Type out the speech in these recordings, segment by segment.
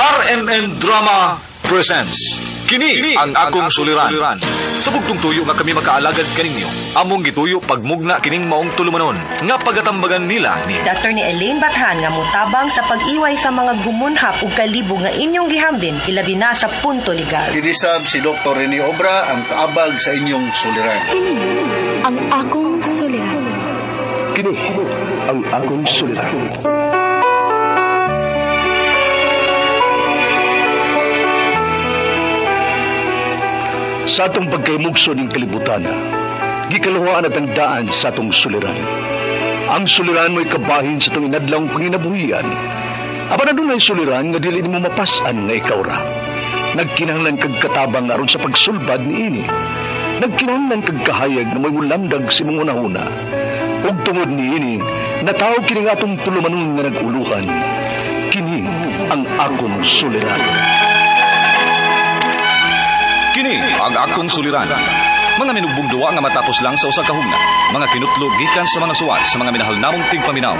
RMN Drama presents Kini ang akong suliran. Sa bugtong tuyo nga kami makaalagad kaninyo, among gituyo pagmugna kining maong tulumanon nga pagatambagan nila ni Dr. ni Elaine Bathan nga mutabang sa pag-iway sa mga gumunhap ug kalibog nga inyong gihambin ilabi na sa punto legal. Kinisab si Dr. Rene Obra ang kaabag sa inyong suliran. Kini ang akong suliran. Kini ang akong suliran. Sa atong pagkaymugso ning kalibutan, gikaluhaan at ang daan sa atong suliran. Ang suliran mo'y kabahin sa atong inadlawng panginabuhian. Apan adunay suliran nga dili nimo mapas-an nga ikaw ra. Nagkinahanglan kag katabang aron sa pagsulbad niini. Nagkinahanglan kag kahayag nga mo'y mulamdag sa imong hunahuna. Ug tungod niini, nataw kini nga atong tulumanon nga nag-uluhan. Kini ang akong suliran. Kini ang akong suliran. Mga minugbong duwa nga matapos lang sa usa ka hugna. Mga kinutlo gikan sa mga suwat sa mga minahal namong tigpaminaw.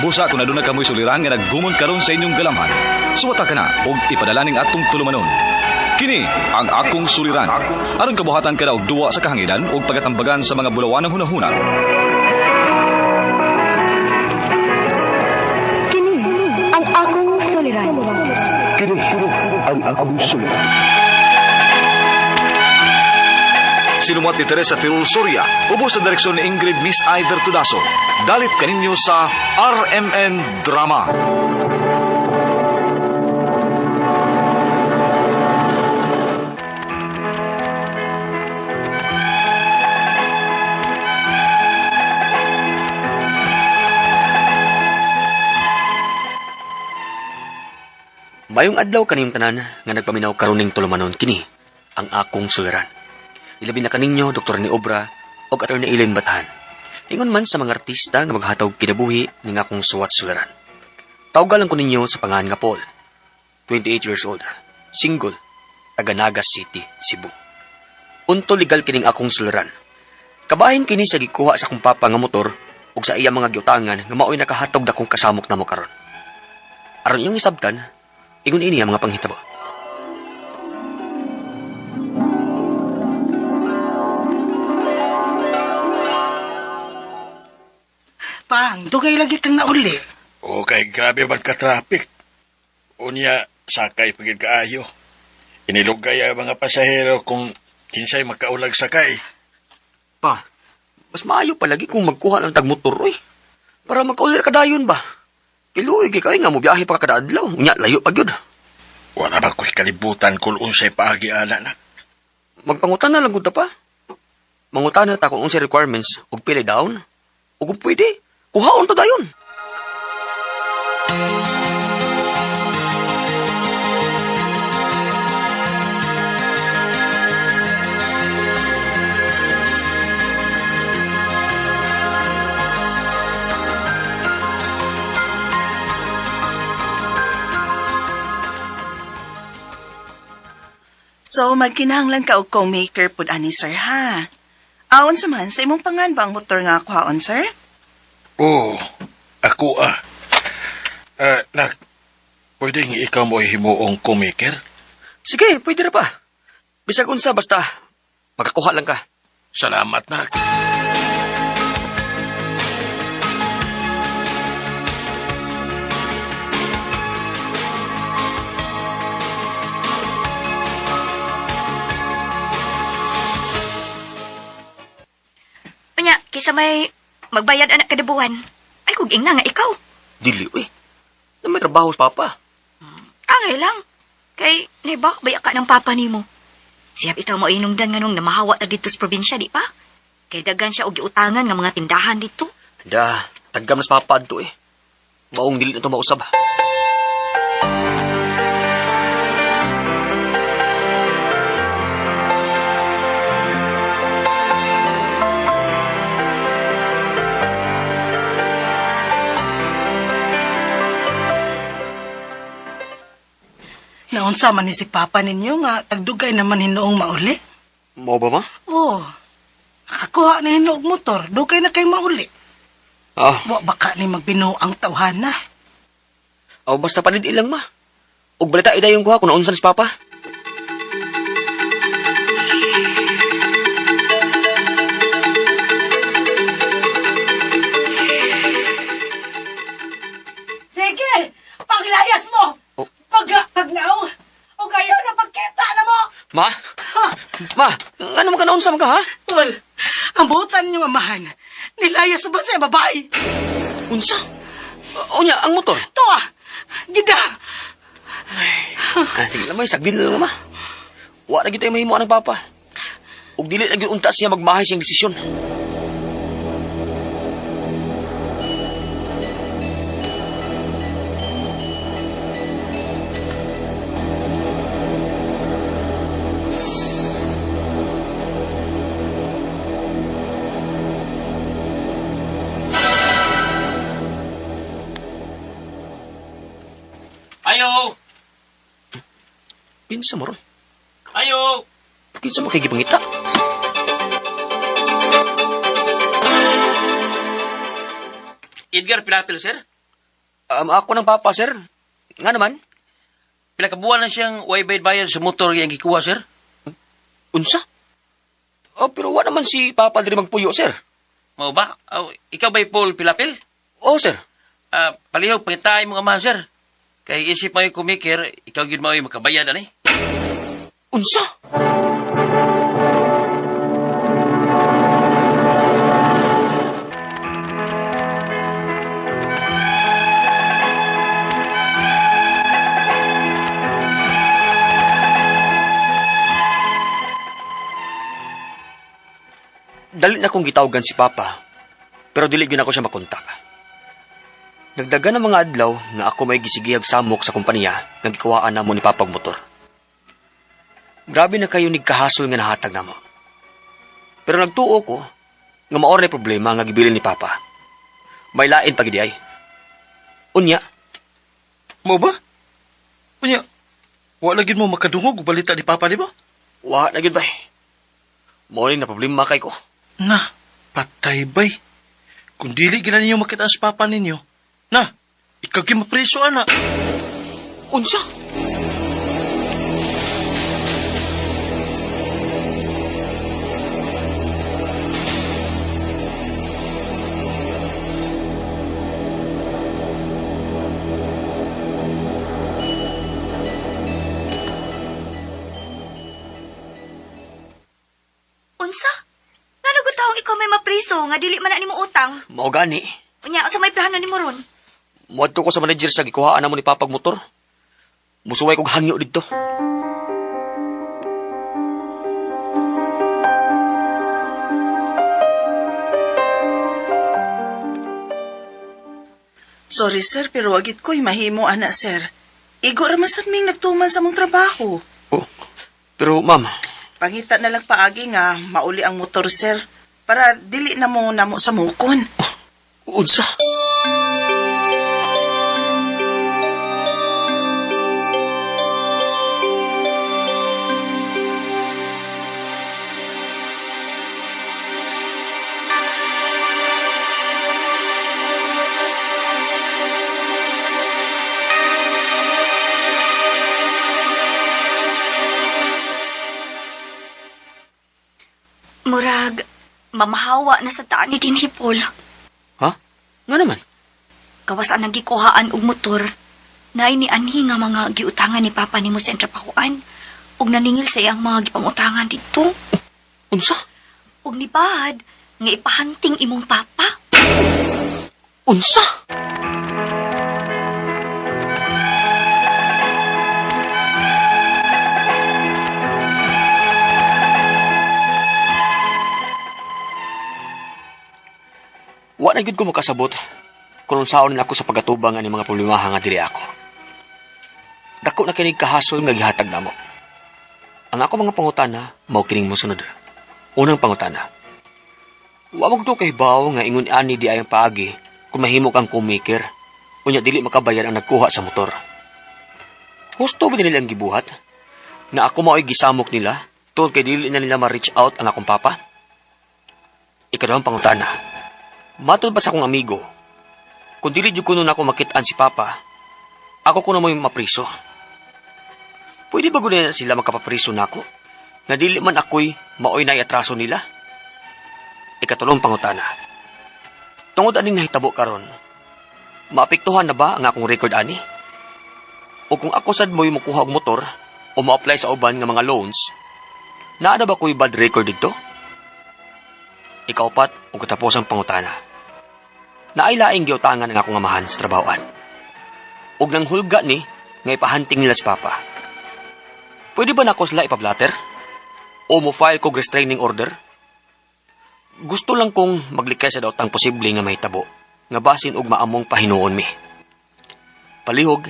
Busa kung aduna kamoy suliran nga naggumon karon sa inyong galamhan. Suwata ka na og ipadala ning atong tulumanon. Kini ang akong suliran. Aron kabuhatan ka na og duwa sa kahanginan ug pagatambagan sa mga bulawanang hunahuna. Kini ang akong suliran. Kini ang akong suliran. Sinumat ni Teresa Tirul Soria, ubos sa direksyon ni Ingrid Miss Iver Tudaso. Dalit kaninyo sa RMN Drama. Mayong adlaw kaniyong tanan nga nagpaminaw karon ning tulumanon kini ang akong suliran. Ilabi na kaninyo Dr. ni Obra ug Attorney Elaine Batahan. Ingon man sa mga artista nga maghatag kinabuhi ning akong suwat suliran. Tawgalan ko ninyo sa pangalan nga Paul. 28 years old, single, taga Naga City, Cebu. Punto legal kining akong suliran. Kabahin kini sa gikuha sa akong papa nga motor ug sa iya mga giutangan nga maoy nakahatog dakong kasamok namo karon. Aron iyong isabtan, ingon ini ang mga panghitabo. Pang, dugay lagi kang nauli. Okay, grabe man ka traffic. Unya, sakay pagid kaayo. Inilugay ang mga pasahero kung kinsay makaulag sakay. Pa, mas maayo palagi kung magkuha ng tagmotor, oy. Para makaulir ka dayon ba? Kiluoy kay kay nga mo biyahe pa ka kada adlaw. Unya layo pa gyud. Wala ba ko'y kalibutan kung unsay paagi ana na. Magpangutan na lang gud ta pa. Mangutan na ta kung unsay requirements ug pili down. Ug kung pwede, kuhaon ta dayon. So, magkinahanglan ka og co-maker pud ani sir ha. Aon sa man sa imong pangan ba ang motor nga kuhaon sir? Oh, ako ah. Nak, pwede nga ikaw mo himuong kumiker? Sige, pwede ra pa. Bisag unsa basta makakuha lang ka. Salamat, nak. Unya, kisa may magbayad anak kada buwan. Ay, kung ingna nga ikaw. Dili uy. Na may trabaho sa papa. Angay lang. Kay, naiba, baya ka ng papa nimo. Siyap itaw mo inungdan nga nung namahawa na dito sa probinsya, di pa? Kay dagan siya og giutangan nga mga tindahan dito. Da, tagam na sa papa adto eh. Maong dili na to mausab. Naunsa man ni si papa ninyo nga tagdugay naman hinuong mauli. Mao ba ma? Oh. Nakakuha na hinuog motor, dugay na kay mauli. Ah, Wa baka ni magbinuang tawhana. aw basta panid ilang ma. Ug balita idayon ko ha kung naunsa ni si Papa. Sige! Paglayas mo! Oh. Pag pagnaong! O kayo na pagkita na mo! Ma? Ma, ano man ka naunsa man ka ha? Tol, ang butan niyo amahan. Nilayas ba sa babae? Unsa? Unya, ang motor. To ah! Gida! Ah, sige lang, may sagdin na lang, ma. Wa na gyud tayo mahimo ang papa. Ug dili na gyud unta siya magmahay siyang desisyon. Ayo! Kinsa mo ron? Ayo! Kinsa mo kay gipangita? Edgar Pilapil, sir? Ako ng papa, sir. Nga naman. Pila ka buwan na siyang way bayad sa motor yang gikuha, sir? Unsa? Oh, pero wa naman si papa diri magpuyo, sir. Mao ba? Aw, ikaw ba'y Paul Pilapil? Oh, sir. Ah, palihog, pangitain mo nga man, sir. Kay isip mo yung kumikir, ikaw gyud mo yung makabayad, ani? Unsa? Dali na kong gitawgan si Papa, pero dili gyud ako siya makontak. Nagdagan ng mga adlaw nga ako may gisigihag samok sa kompanya nga gikuhaan namo ni Papag motor. Grabe na kayo nagkahasol nga nahatag namo. Pero nagtuo ko nga maor na problema nga gibilin ni Papa. May lain pa gid ay. Unya, Mo ba? Unya, wala gyud mo makadungog og balita ni Papa, di ba? wa na gyud bay. Mao ni na problema kay ko. Na, patay bay. Kung dili gina ninyo makita sa Papa ninyo, na, ikaw gyud mapriso, ana. Unsa? Unsa? Ngano gud taong ikaw may mapriso nga dili man na nimo utang? Mao gani. Unya, unsa may plano nimo ron? Muadto ko sa manager sa gikuhaan namo ni Papag motor. Musuway kog hangyo didto. Sorry sir, pero wagit ko'y mahimo ana sir. Igo ra man sad ming nagtuman sa mong trabaho. Oh. Pero ma'am, Pangita na lang paagi nga mauli ang motor sir para dili na mo namo sa mukon. unsa? Murag mamahawa na sa taan ni Dinhi Paul. Ha? Nga naman. Gawas ang nagikuhaan og motor. Naay ni anhi nga mga giutangan ni Papa nimo sa entrapahuan ug naningil sa iyang mga gipangutangan didto. Unsa? Ug nibahad nga ipahanting imong papa. Unsa? Wa na gyud ko makasabot kung unsaon nila ako sa pagatubang ani mga problemaha nga diri ako. Dako na kinig kahasol nga gihatag namo. Ang ako mga pangutana mao kining mosunod. Unang pangutana. Wa mo kay bawo nga ingon ani di ay ang paagi kung mahimo kang kumiker. Unya dili makabayad ang nagkuha sa motor. Husto ba nila ang gibuhat? Na ako mao'y gisamok nila tungod kay dili na nila ma-reach out ang akong papa? Ikaduhang pangutana. Matod pa sa akong amigo, kung dili jud kuno nako makit-an si papa, ako kuno mo'y mapriso. Pwede ba gud na sila makapapriso nako? Nga dili man ako'y maoy na atraso nila? Ikatulong pangutana. Tungod aning nahitabo karon, maapektuhan na ba ang akong record ani? O kung ako sad mo'y mukuha og motor o ma-apply sa uban nga mga loans, naa na ba ko'y bad record dito? Ikaupat ug katapusang pangutana. Naay laing giutangan ang akong amahan sa trabahoan. Ug nang hulga ni nga ipahunting nila si Papa. Pwede ba nako sila ipablatter? O mo file kog restraining order? Gusto lang kong maglikay sa daotang posible nga mahitabo, nga basin og maamong pahinuon mi. Palihog,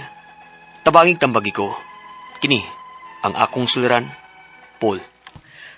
tabangig tambagi ko. Kini, ang akong suliran, Paul.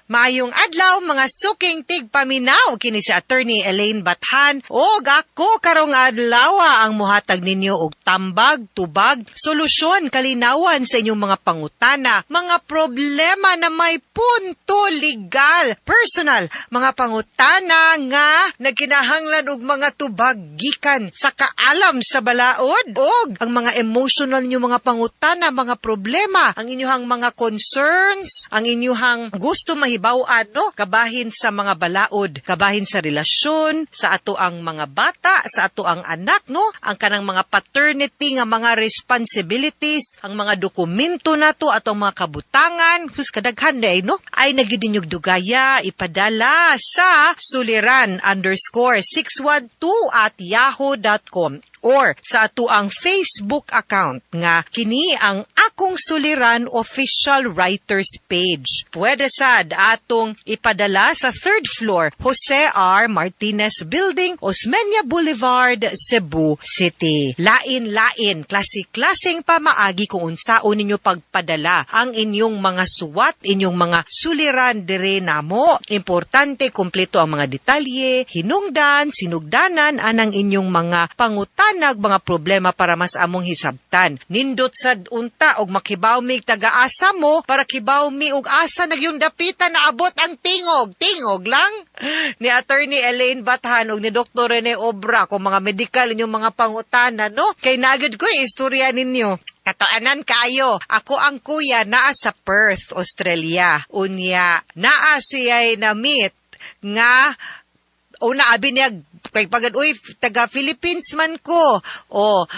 Maayong adlaw, mga suking tigpaminaw, kini si Attorney Elaine Bathan og ako karong adlaw ang muhatag ninyo og tambag, tubag, solusyon, kalinawan sa inyong mga pangutana, mga problema na may punto legal, personal, mga pangutana nga nagkinahanglan og mga tubag gikan sa kaalam sa balaod og ang mga emotional ninyo mga pangutana, mga problema, ang inyong mga concerns, ang inyong gusto mahibaw-an, no, kabahin sa mga balaod, kabahin sa relasyon, sa ato ang mga bata, sa ato ang anak, no, ang kanang mga paternity nga mga responsibilities, ang mga dokumento nato, atong mga kabutangan, sus, kadaghan na no, ay nagyud ninyong dugaya ipadala sa suliran_612@yahoo.com or sa ato ang Facebook account nga kini ang Akong Suliran Official Writers Page. Pwede sad atong ipadala sa third floor, Jose R. Martinez Building, Osmeña Boulevard, Cebu City. Lain-lain, klase-klaseng pamaagi kung unsaon ninyo pagpadala ang inyong mga suwat, inyong mga suliran dire namo. Importante, kumpleto ang mga detalye, hinungdan, sinugdanan anang inyong mga pangutanag, mga problema para mas among hisabtan. Nindot sad unta og makibaw mig taga-asa mo para kibaw mi og asa nagyung dapitan na abot ang tingog. Tingog lang ni Attorney Elaine Bathan og ni Dr. Rene Obra kung mga medical inyong mga pangutana, no? Kay nagid ko istorya ninyo. Katoanan kayo. Ako ang kuya naa sa Perth, Australia. Unya, naa siya'y na-meet nga una abi niya kay pagad, "Uy, taga Philippines man ko." Oh,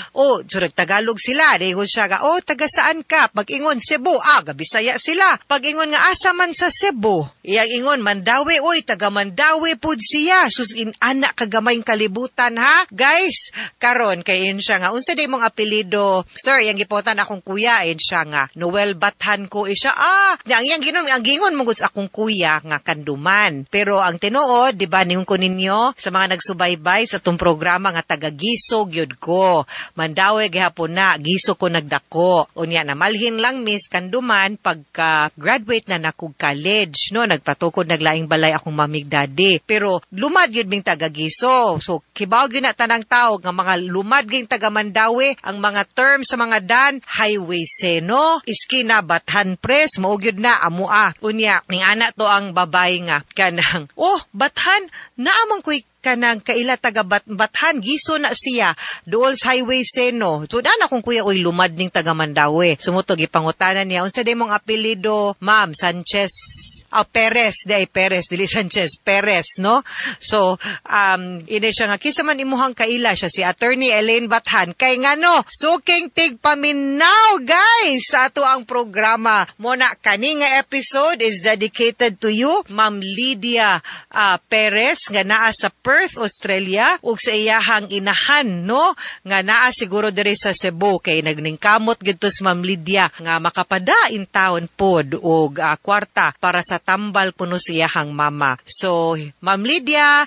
so nagtagalog sila. Ingon siya ga, "Oh, taga saan ka?" Pag ingon Cebu, ah, gabisaya sila. Pag ingon nga asa man sa Cebu, iyang ingon Mandaue, uy, taga Mandaue pud siya. Sus, in ana kagamayng kalibutan ha. Guys, karon kay in siya nga, "Unsa day mong apelyido, sir?" Iyang gipotan akong kuya, in siya nga, "Noel Bathan ko." Siya, ah, ang iyang ginon, ang gingon mo sa akong kuya nga Kanduman. Pero ang tinuod, di ba, ningon ko ninyo sa mga nagsubaybay sa tong programa nga taga Giso gyud ko. Mandaue gihapon na, Giso ko nagdako. Unya na malhin lang miss Kanduman pagka graduate na nakog college, no, nagpatukod naglaing balay akong mamig daddy. Pero lumad gyud ming taga Giso. So kibaw gyud na tanang tao nga mga lumad gyud taga Mandaue, ang mga term sa mga dan Highway Seno, Iskina Bathan Press, mao gyud na amua. Unya ning ana to ang babay nga kanang, "Oh, Bathan, naamang ko'y kanang kaila taga Bathan, Giso na siya, duol sa Highway Seno." So dana akong kuya, "Oy, lumad ning taga Mandaue." Sumuto gipangutanan niya, "Unsa day mong apelyido, ma'am?" "Sanchez." Oh, Perez, di ay Perez, dili Sanchez, Perez, no? So, ina siya nga, "Kinsa man imuhang kaila?" Siya si Attorney Elaine Bathan. Kay nga no, suking tigpaminaw, guys, sa ato ang programa. Muna, kani nga episode is dedicated to you, Ma'am Lydia Perez, nga naa sa Perth, Australia, ug sa iyahang inahan, no? Nga naa siguro diri sa Cebu, kay nagningkamot gid to si Ma'am Lydia, nga makapada in town pod og kwarta para sa tambal kuno sa iyahang mama. So, Ma'am Lydia,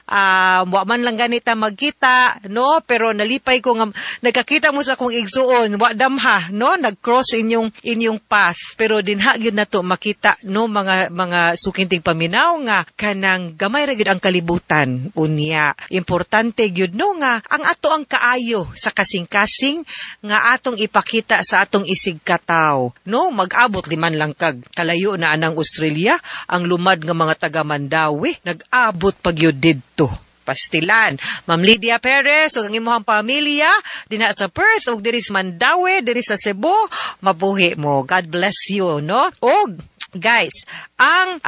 wa man lang ganita magkita, no? Pero nalipay ko nga nagkakita mo sa akong igsuon, wa damha, no? Nag-cross inyong path. Pero dinha gyud nato makita, no, mga suking tigpaminaw nga kanang gamay ra gyud ang kalibutan. Unya, importante gyud no nga ang ato ang kaayo sa kasing-kasing nga atong ipakita sa atong isig kataw. No, mag-abot liman lang kag kalayo na anang Australia, ang lumad nga mga taga Mandaue nag-abot pag yun didto. Pastilan. Ma'am Lydia Perez ug ang imong pamilya dinha sa Perth ug diri sa Mandaue, diri sa Cebu, mabuhi mo. God bless you, no? Og guys, ang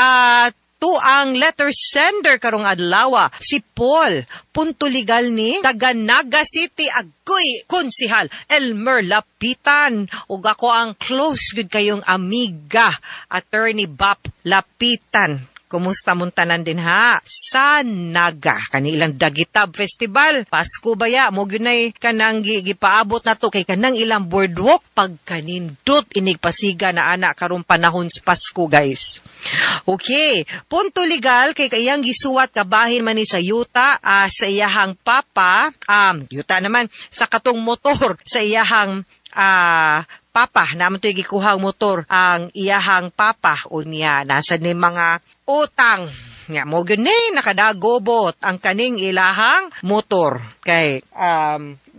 tuang letter sender karong adlaw, si Paul Punto Legal ni taga Naga City, agoy, Konsihal Elmer Lapitan, ug ako ang close gud kayong amiga, Attorney Bap Lapitan. Kumusta mong tanan din ha? Sa Naga, kanilang Dagitab Festival. Pasko baya, mo gyud kanang gipaabot na to kay kanang ilang boardwalk pagkanindot inig pasiga na ana karong panahon sa Pasko, guys. Okay, Punto Legal kay kayang gisuwat kabahin man ni sa yuta sa iyahang papa, yuta naman sa katong motor sa iyahang papa, naman to'y gikuha ang motor ang iyahang papa, unya nasa ni mga utang nga mo gyud ni nakadagobot ang kaning ilahang motor kay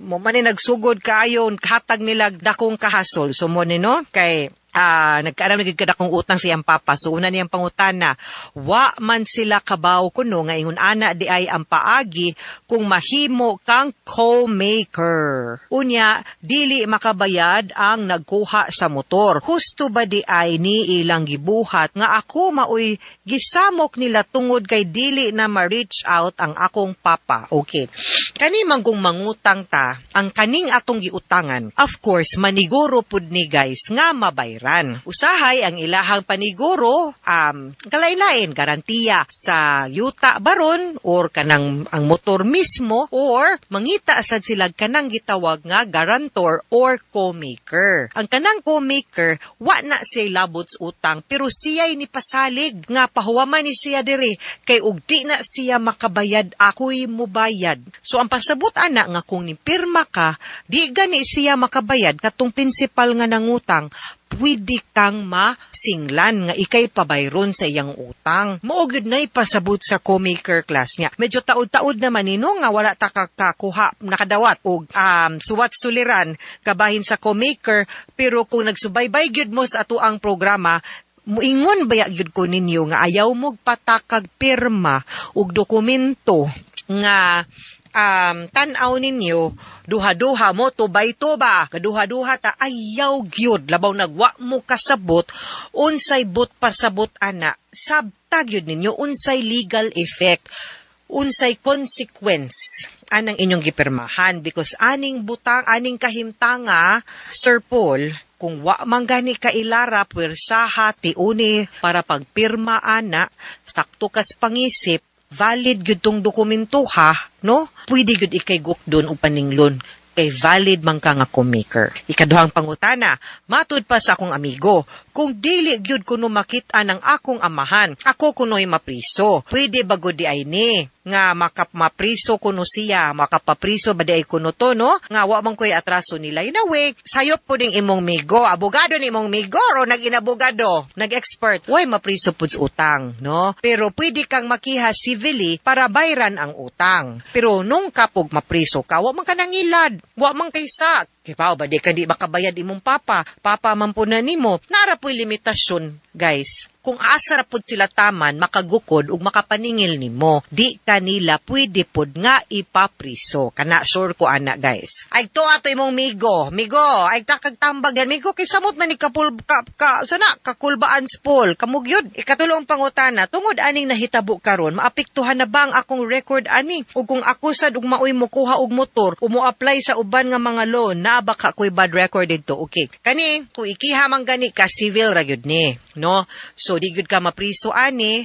mo man ni nagsugod kaayon hatag nila dakong kahasol. So mo ni, no, kay nagkaaram na gyud kadakong utang sa iyang papa. So una niyang pangutana, wa man sila kabaw kuno nga ingon ana di ay ang paagi kung mahimo kang co-maker. Unya, dili makabayad ang nagkuha sa motor. Husto ba di ay ni ilang gibuhat nga ako maoy gisamok nila tungod kay dili na ma-reach out ang akong papa? Okay. Kani man kung mangutang ta, ang kaning atong giutangan, of course, maniguro pud ni, guys, nga mabayran. Usahay ang ilahang paniguro, kalain-lain, garantiya sa yuta baron or kanang ang motor mismo or mangita sad sila kanang gitawag nga guarantor or co-maker. Ang kanang co-maker, wa na siya labot sa utang pero siya'y ni pasalig nga pahuwaman ni siya diri kay og di na siya makabayad, ako'y mubayad. So ang pasabot ana nga kung nipirma ka, di gani siya makabayad katong principal nga nangutang, pwede kang masinglan nga ikay pabayron sa iyang utang. Mao gyud nay pasabot sa co-maker class niya. Medyo taod-taod naman nino nga wala ta kakakuha nakadawat og suwat suliran kabahin sa co-maker, pero kung nagsubaybay gyud mo sa atoang programa, muingon baya gyud ko ninyo nga ayaw mo patakag pirma og dokumento nga tan-aw ninyo duha-duha mo tubay tuba kaduha-duha ta, ayaw gyud, labaw nagwa mo kasabot unsay but pasabot ana. Sabta gyud ninyo unsay legal effect, unsay consequence anang inyong gipirmahan, because aning butang, aning kahimtanga, Sir Paul, kung wa man gani kailara puwersaha tiuni para pagpirma ana, sakto kas pangisip, valid gyud tong dokumento ha, no, pwede gyud ikay gukdon o paninglon kay valid man ka nga co-maker. Ikaduhang pangutana, matud pa sa akong amigo, kung dili gyud kuno makit-an ang akong amahan, ako kuno'y mapriso. Pwede ba gud di ay ni nga makap mapriso kuno siya, makapapriso ba di ay kuno to, no? Nga wa man ko'y atraso nila. Inawe, sayop po ning imong migo, abogado ni imong migo o nag-inabogado, nag-expert, way mapriso pud sa utang, no? Pero pwede kang makiha civilly para bayran ang utang. Pero nung kapog mapriso ka, wa man ka nangilad, wa man kay sa Kipaw ba di ka di makabayad imong papa, papa man po na nimo. Nara po'y limitasyon, guys. Kung asa ra pud sila taman makagukod ug makapaningil nimo, di kanila pwede pud nga ipapriso. Kana sure ko ana, guys. Ay to ato imong migo. Migo, ay takagtambag yan. Migo kay samot na ni kapul ka, ka sana kakulbaan spol. Kamugyod. Ikatulong pangutana, tungod aning nahitabo karon, maapektuhan na ba ang akong record ani? Ug kung ako sad ug maoy mokuha og motor o mo-apply sa uban nga mga loan, naa ba ka ko'y bad record dito? Okay. Kani, kung ikiha man gani ka, civil ra gyud ni, no? So di gyud ka mapriso ani,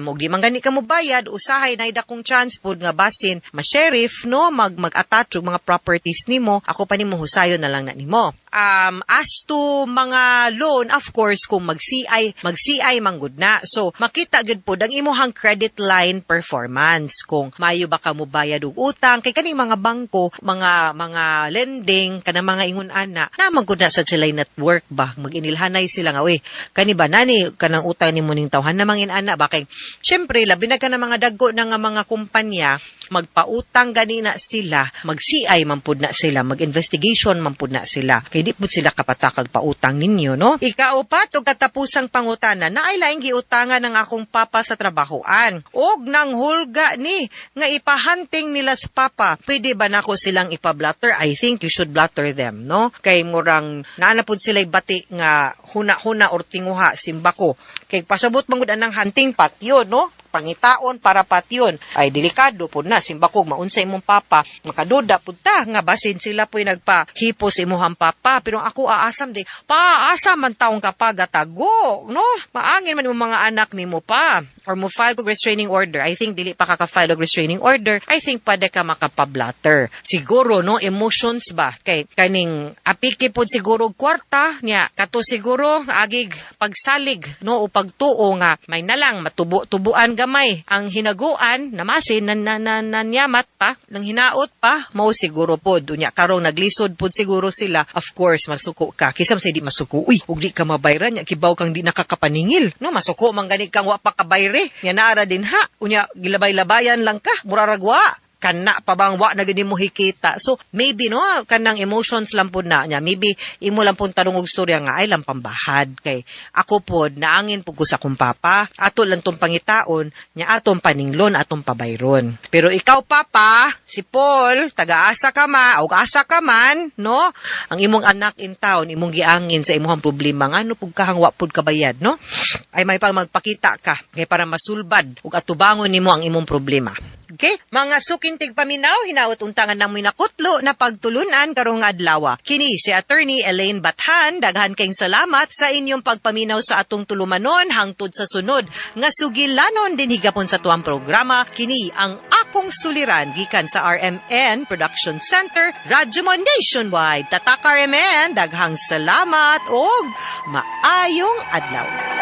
ug di man gani ka mobayad, usahay na dakong chance pod nga basin ma-sheriff, no, mag-attach og mga properties nimo, ako pa nimo husayon na lang na nimo. As to mga loan, of course, kung mag-CI, mag-CI manggod na. So, makita gyud pod ang imuhang credit line performance. Kung maayo ba ka mobayad og utang, kay kaning mga bangko, mga lending, kanang mga ingon ana, na man gud na sa sila network ba, mag-inilhanay sila nga, uy, kani ba nani kanang utang nimo ning tawhan namang inana ba kay syempre labi na ka ng mga dagko na nga mga kumpanya. If magpautang ganina sila, mag-CI man pud na sila, mag-investigation man pud na sila. Kay di pud sila kapatakag pautang ninyo, no? Ikaupat og katapusang pangutana, naay laing giutangan ng akong papa sa trabahoan. Og nang hulga ni nga ipahunting nila sa papa. Pwede ba nako silang ipa-blotter? I think you should blotter them, no? Kay murang naa na pud sila'y bati nga huna-huna or tinguha simbako. Kay pasabot man gud anang hunting patyon, no? Pangitaon para patyon. Ay delikado pud na simbako maunsa imong papa, makaduda pud ta nga basin sila po'y nagpahipo sa imuhang papa. Pero ako aasam di pa asa man taong ka pa gatago, no? Maangin man imong mga anak nimo pa or mo file og restraining order. I think dili pa ka ka-file og restraining order. I think pwede ka makapa-blotter. Siguro, no, emotions ba kay kaning apiki pod siguro og kwarta niya kato, siguro agig pagsalig, no, o pagtuo nga may nalang matubo-tubuan gamay ang hinaguan namasin na, na, na, nanyamat pa nang hinaot pa mao siguro pod. Unya karong naglisod pod siguro sila. Of course masuko ka, kisa sa di masuko, uy, ug di ka mabayran nya kibaw kang di nakakapaningil, no? Masuko man gani kang wa pa kabayre nya naara din ha. Unya gilabay-labayan lang ka, muraragwa kana pa bang wa na gani mo hikita. So maybe, no, kanang emotions lang pud na niya. Maybe imo lang pud tarong og storya nga ay lang pambahad kay ako pod naangin pud ko sa akong papa, ato lang tong pangitaon nya, atong paninglon, atong pabayron. Pero ikaw, papa, si Paul, taga-asa ka ma og asa ka man, no, ang imong anak in town imong giangin sa imong problema, ngano pud kahang wa pud kabayad, no? Ay may pag magpakita ka kay para masulbad ug atubangon nimo ang imong problema. Okay? Mga suking tigpaminaw, hinaot untangan ng minakutlo na pagtulunan karong adlaw. Kini si Attorney Elaine Bathan, daghan kayong salamat sa inyong pagpaminaw sa atong tulumanon hangtod sa sunod nga sugilanon din higapon sa tuang programa. Kini ang Akong Suliran gikan sa RMN Production Center, Radyo Mo Nationwide. Tatak RMN, daghang salamat og maayong adlaw.